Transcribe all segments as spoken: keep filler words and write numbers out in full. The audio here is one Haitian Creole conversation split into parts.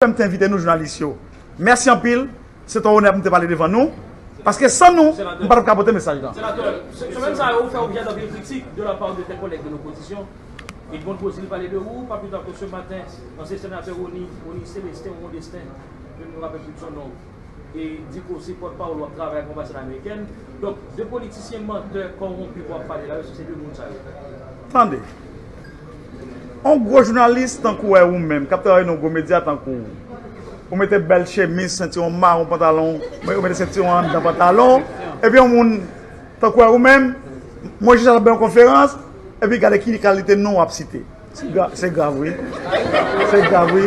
M te envite nou, jounalis yo. Mèsi anpil. Se yon onè pou m te pale devan nou. Paske san nou, m pa t ap ka pote mesaj lan. Senatè, se- semèn sa yo, ou fè objè d anpil kritik de la part de tes collègues de l'opposition. Edmonde Beauzile pale de ou, pa pli ta ke ce matin, ansyen senatè Rony, Rony Célestin, ou Modestin, je ne me rappelle plus de son nom, e di ke w se pòtpawòl, w ap travay ak anbasad amerikèn. Donk, de politisyen mantè, kòwonpi ke w ap pale la yo, se de moun sa yo. Tande. On gwo jounalis tankou wè ou menm, k ap travay nan yon gwo medya tankou ou, ou mete bèl chemiz, sentiwon mawon, pantalon, ou mete sentiwon anndan pantalon, epi yon moun tankou wè ou menm, mwen jis al bay yon konferans, epi gade ki kalite non w ap site. Se gra- se grav, wi. Se grav, wi.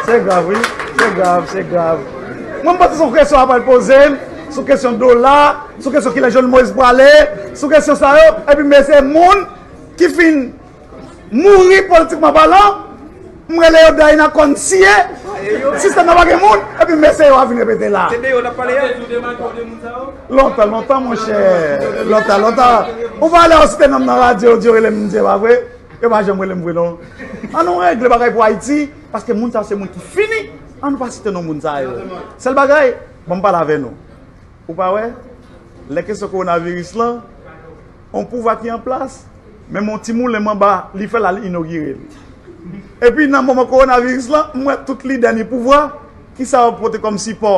Se grav, wi. Se grav, se grav. Mwen, m panse se yon kesyon w ap al poze m, sou kesyon dola, sou kesyon kilè Jovenel Moïse prale, sou kesyon sa yo, epi mesye moun ki fin mouri politikman palan, m rele yo Daïna kòn siye, sistèm nan pa gen moun, epi mesye yo a vin repete la. Se de yo n ap pale a? Lontan, lontan, monchè. Lontan, lontan. Ou pa wè lè yo site non m nan radyo, yo di yo rele m, m di se pa vre. Yo pa janm rele m vre, non. An nou regle bagay pou Ayiti, paske moun sa yo se moun ki fini. An nou pa site non moun sa yo. Sèl bagay, ban m pale avè nou. Ou pa wè, lè kesyon kowonaviris lan, on pouvwa ki an plas, menm on ti moulen manba, li fè l al inogire l. Epi nan moman kowonaviris lan, m wè tout lidè ni pouvwa, ki sa yo pote kòm sipò?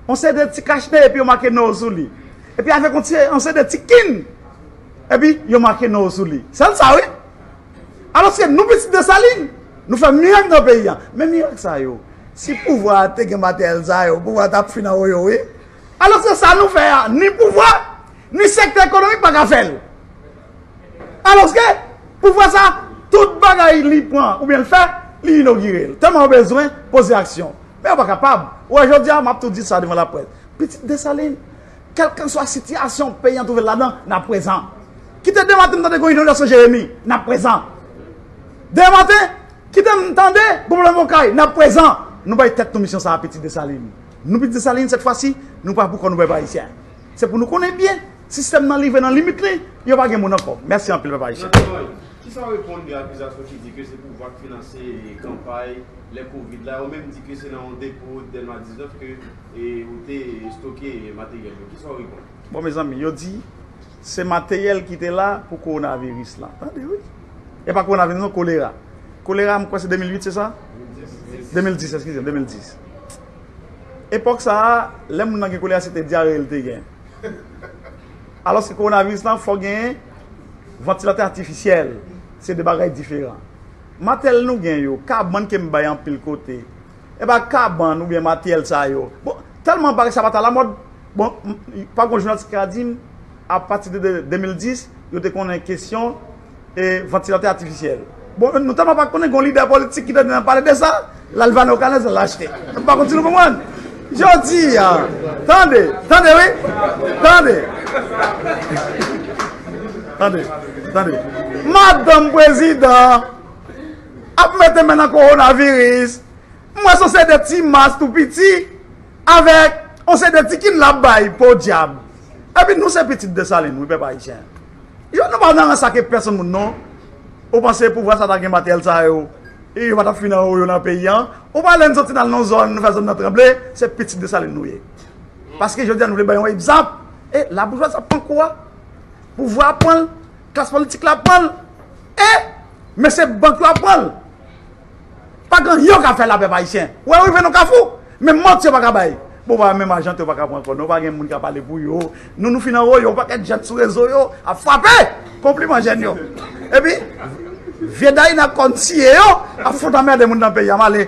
On seri de ti kachne epi yo make non yo sou li. Epi avèk on ti, on seri de ti kin, epi yo make non yo sou li. Sèl sa, wi. Alòske nou pitit Desalin, nou fè mirak nan peyi a. Men mirak sa yo, si pouvwa a te gen materyèl sa yo, pouvwa a t ap fin anwo yo, wi. Alòske sa nou fè a, ni pouvwa, ni sektè ekonomik pa ka fè l. Alòske, pouvwa sa, tout bagay li pran oubyen l fè, li inogire l. Tèlman yo bezwen poze aksyon. Men yo pa kapab. Ou wè, jodi a, m ap tou di sa devan laprès. Pitit Desalin, kèlkanswa sitiyasyon peyi an twouve l ladan, n ap prezan. Kite demen maten m tande gen yon inondasyon Jeremi, n ap prezan. Demen maten, kite m tande gen pwoblèm Okay, n ap prezan. Nou bay tèt nou misyon sa a, pitit Desalin. Nou pitit Desalin, sèt fwa si, nou pa pou kò nou, pèp ayisyen. Se pou nou konnen byen, sistèm nan rive nan limit li, yo pa gen moun ankò. Mèsi anpil, pèp ayisyen. Kisa w reponn de akizasyon ki di ke se pouvwa k finanse kanpay lè kovid la? Yo menm di ke se nan yon depo Dèlma diznèf ke, e, ou te stoke materyèl yo. Kisa w reponn? Bon, mezanmi, yo di se materyèl ki te la pou kowonaviris lan. Tande, wi. E pa kowonaviris, non, kolera. Kolera, m kwè se de mil uit, se sa? De mil dis, eskize m, de mil dis. Epòk sa a, lè moun nan gen kolera, se te dyare l te gen. Alòske kowonaviris lan, fò genyen vantilatè atifisyèl. Se de bagay diferan. Materyèl nou gen yo, kabann ke m bay anpil kote. E pa kabann oubyen materyèl sa yo. Bon, tèlman bagay sa pa t alamòd. Bon, m- m- pa gon jounalis ki ka di m, apati de, de de mil dis, yo te konnen kesyon e vantilatè atifisyèl. Bon, nou tèlman pa konnen, gon lidè politik ki te nan pale de sa, l al vane Okanèz, l al achte. M pa konn si nou konprann. Jodi a, tande, tande wi, tande. Tande, tande. Madanm prezidan ap mete men nan kowonaviris. M wè se yon seri de ti mas tou piti avèk yon seri de ti kin l ap bay, podyab. Epi nou se pitit Desalin, wi, pèp ayisyen. Yo, nou pa nan rans ak pèsonn moun, non. Ou panse pouvwa sa ta gen materyèl sa yo, e yo pa t ap fin anwo yo nan peyi an? Ou pa lè n soti n al nan zòn, nou fè zòn nan tranble, se pitit Desalin nou ye. Paske jodi a nou vle bay yon egzanp, e laboujwazi ap pran kou a, pouvwa ap pran l, klas politik la ap pran l, e mesye bank yo ap pran l. Pa gen anyen yo ka fè la, pèp ayisyen. Ou wè, ou rive nan kafou, men manti yo pa ka bay. Bon, pa menm ajan yo pa ka pran ankò, non, pa gen moun ka pale pou yo. Nou, nou fin anwo yo, yon pakèt jèn sou rezo yo ap frape. Konpliman jèn yo. Epi, vye Daïna kòn siye yo ap fout anmède moun nan peyi a, m ale.